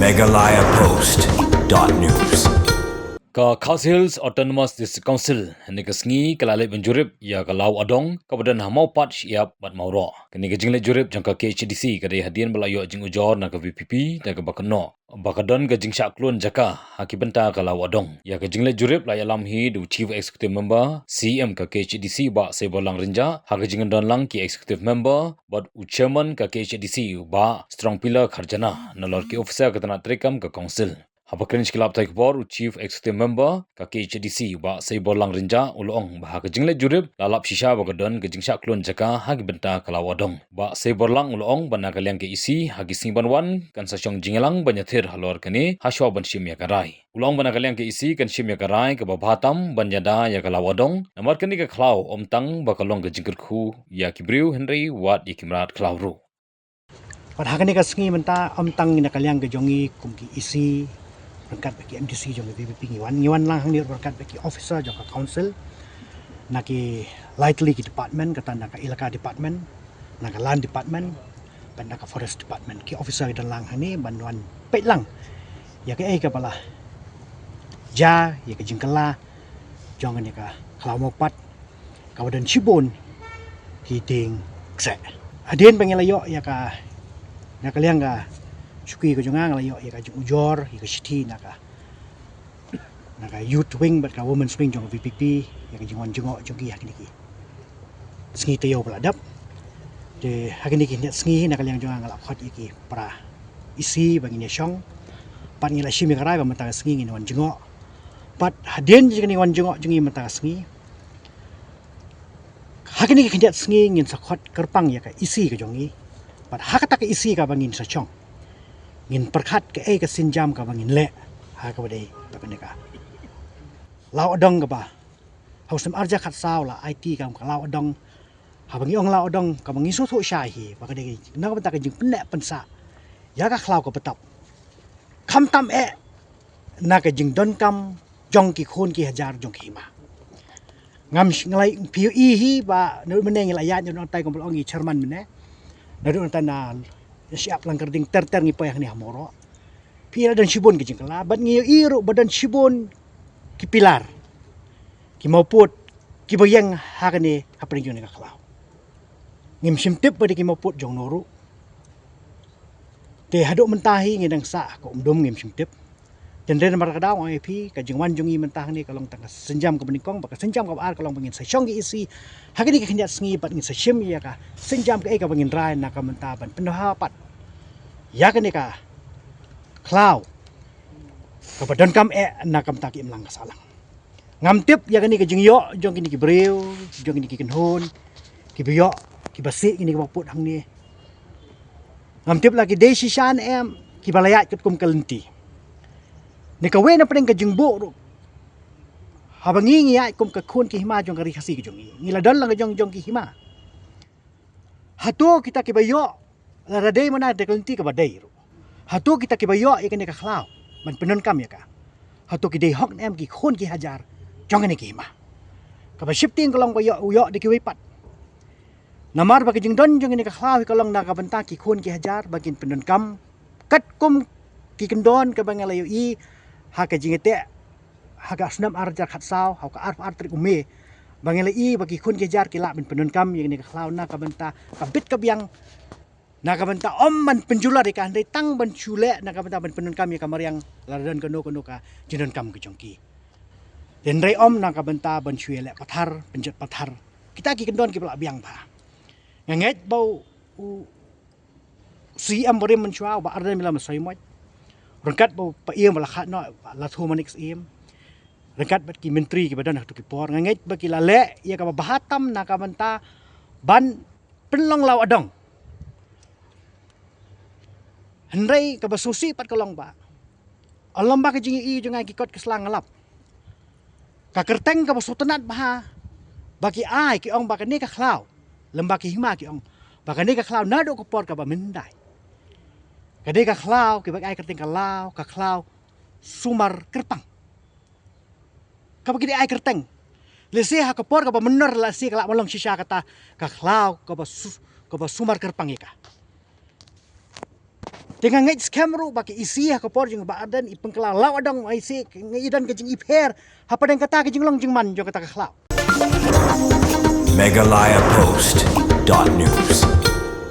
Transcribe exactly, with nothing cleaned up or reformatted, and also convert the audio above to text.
Meghalaya Post dot news. Ka Khasi Hills Autonomous District Council hynne ka sngi ka la leit ban jurip ïa ka Law Adong kaba don ha Mawpat, Shyiap bad Mawroh. Kane ka jingleit jurip jong ka K H A D C ka dei hadien ba la ïoh jingujor na ka V P P da kaba kynnoh ba ka don ka jingshah klun jaka ha ki bynta ka Law Adong. Ïa ka jingleit jurip la ïalam hi da u Chief Executive Member C E M ka K H A D C Bah Seiborlang Rynjah, ha ka jingdon lang ki Executive Member bad u Chairman ka K H A D C Bah Strongpiller Kharjana, nalor ki officer ka tnat treikam ka Council. Haba kren sha ki lad pathai khubor, u Chief Executive Member ka K H A D C Bah Seiborlang Rynjah u la ong ba ha ka jingleit jurip la lap shisha ba ka don ka jingshah klun jaka ha ki bynta ka Law Adong. Bah Seiborlang u la ong ba na ka liang ka E C ha ki sngi ban wan kan sa shong jingïalang ban ïathir halor kane hashwa ban shim ïa ka rai. U la ong ba na ka liang ka E C kan shim ïa ka rai kaba bha tam ban ïada ïa ka Law Adong, namar kane ka khlaw ym tang ba ka long ka jingkyrkhu ïa ki briew hynrei wat ïa ki mrad khlaw ruh. Bad ha kane ka sngi mynta ym tang na ka liang ka jong ngi kum ki E C ryngkat bad ki M D C jong ka V P P ngi wan, ngi wan lang hangne ryngkat bad ki officer jong ka Council na ki lai tylli ki department, kata na ka Elaka Department, na ka Land Department bad na ka Forest Department. Ki officer ki don lang hangne ban wan peit lang ïa kaei kaba la jia, ïa ka jingkylla jong kane ka khlaw Mawpat kaba don shibun ki dieng kseh. Hadien ba ngi la ïoh ïa ka, na ka liang ka shuki ka jong nga, nga la ïoh ïa ka jingujor, ïa ka shithi na ka, na ka Youth Wing bad ka Women's Wing jong ka V P P ïa ka jingwan jngoh jong ki ha kine ki sngi taïew ba la dep. Te ha kine ki khyndiat sngi na ka liang jong nga, nga la khot ïa ki para E C ba ngin ïa shong bad ngi la shim ïa ka rai ba mynta ka sngi ngin wan jngoh. Bad hadien jong kane ka wan jngoh jong ngi mynta ka sngi, ha kine ki khyndiat sngi ngin sa khot kyrpang ïa ka E C ka jong ngi. Bad ha kata ka E C kaba ngin sa shong, ngin pyrkhat kaei ka sienjam kaba ngin leh ha kaba dei ba kane ka Law Adong kaba ha u snem arhajar khatsaw la aiti kam ka Law Adong. Haba ngi ong Law Adong kaba ngi sngewthuh shai hi ba ka dei na ka bynta ka jingpynneh pynsah ïa ka khlaw ka btap, khamtam eh na ka jingdonkam jong ki khun ki hajar jong ki hima. Ngam sh-, nga la phi ïohi hi ba naduh mynne ngi la ïaid naduh nangtai kumba la ong i chairman mynne, naduh nangtai na Shyiap Langkyrding ter ter ngi poi hangne ha Mawroh. Phi ïa la don shibun ki jingkylla bad ngi ïohi ruh ba don shibun ki pilar, ki mawpud kiba ïeng ha kane hapdeng jong kane ka khlaw. Ngim shym tip ba dei ki mawpud jong no ruh. Te haduh mynta hi ngi dang sah ka umdum, ngim shym tip. Te hynrei namar kata nga ong ïa phi, ka jingwan jong ngi mynta hangne ka long tang ka sienjam kaba nyngkong, bad ka sienjam kaba ar ka long ba ngin sa shong ki E C ha kine ki khyndiat sngi bad ngin sa shim ïa ka sienjam kaei kaba ngin rai na ka bynta ban pyndonkam pat ïa kane ka khlaw kaba donkam eh na ka bynta ki imlang ka sahlang. Ngam tip ïa kane ka jingïoh jong kine ki briew, jong kine ki kynhun kiba ïoh, kiba sih kine ki mawpud hangne. Ngam tip la ki dei shisha ne em kiba la ïaid katkum ka lynti. Ne kawei na pdeng ka jingbuh ruh, haba ngi ngi ïaid kum ka khun ki hima jong ka Ri Khasi ka jong ngi, ngi la don lang ka jong jong ki hima. Hato kita kiba ïoh, lada dei mynta da ka lynti kaba dei ruh, hato kita kiba ïoh ïa kane ka khlaw ban pyndonkam ïa ka, hato ki dei hok ne em ki khun ki hajar jong kane ki hima? Kaba sheptieng ka long ba ïoh, u ïoh da kiwei pat. Namar ba ka jingdon jong kane ka khlaw hi ka long na ka bynta ki khun ki hajar ba kin pyndonkam katkum ki kyndon kaba nga la ïohi ha ka jingïateh ha ka snem arhajar khatsaw, ha ka arphew ar tarik u May, ba nga la ïohi ba ki khun ki hajar ki lah ban pyndonkam ïa kane ka khlaw na ka bynta ka bit ka biang, na ka bynta ym ban pynjulor ïa ka, hynrei tang ban shu leh na ka bynta ban pyndonkam ïa ka mariang lada don kano kano ka jingdonkam ka jong ki. Hynrei ym na ka bynta ban shu ïaleh pathar, pynjot pathar. Kita ki kyndon kiba la biang bha. Nga ngeit ba u, u Siem barim mynshuwa, Bah Ardent Miller Basaiawmoit, ryngkat bad u Paiem ba la khadnoh, Bah Lathumanik Syiem, ryngkat bad ki myntri kiba don ha kito ki por, nga ngeit ba ki la leh ïa kaba bha tam na ka bynta ban pynlong Law Adong. Hynrei kaba sngewsih pat ka long ba, lem bad ka jingïohi jong nga, ki kot ki sla nga lap, ka kyrteng kaba sngewtynnat bha ba ki ai, ki ong ba kane ka khlaw, lem bad ki hima ki ong ba kane ka khlaw naduh ka por kaba mynhyndai ka dei ka khlaw kiba ai kyrteng ka law, ka khlaw sumar kyrpang. Kaba ki dei ai kyrteng. Lehse ha ka por kaba mynno lehse ka lah ban long shisha kata ka khlaw kaba su-, kaba sumar kyrpang ïa ka. Te nga ngeit skhem ruh ba ka E C ha ka por jong Bah Ardent i pynkylla law adong, i C, nga i don ka jingipher hapdeng kata ka jinglong jingman jong kata ka khlaw. Meghalaya Post dot news.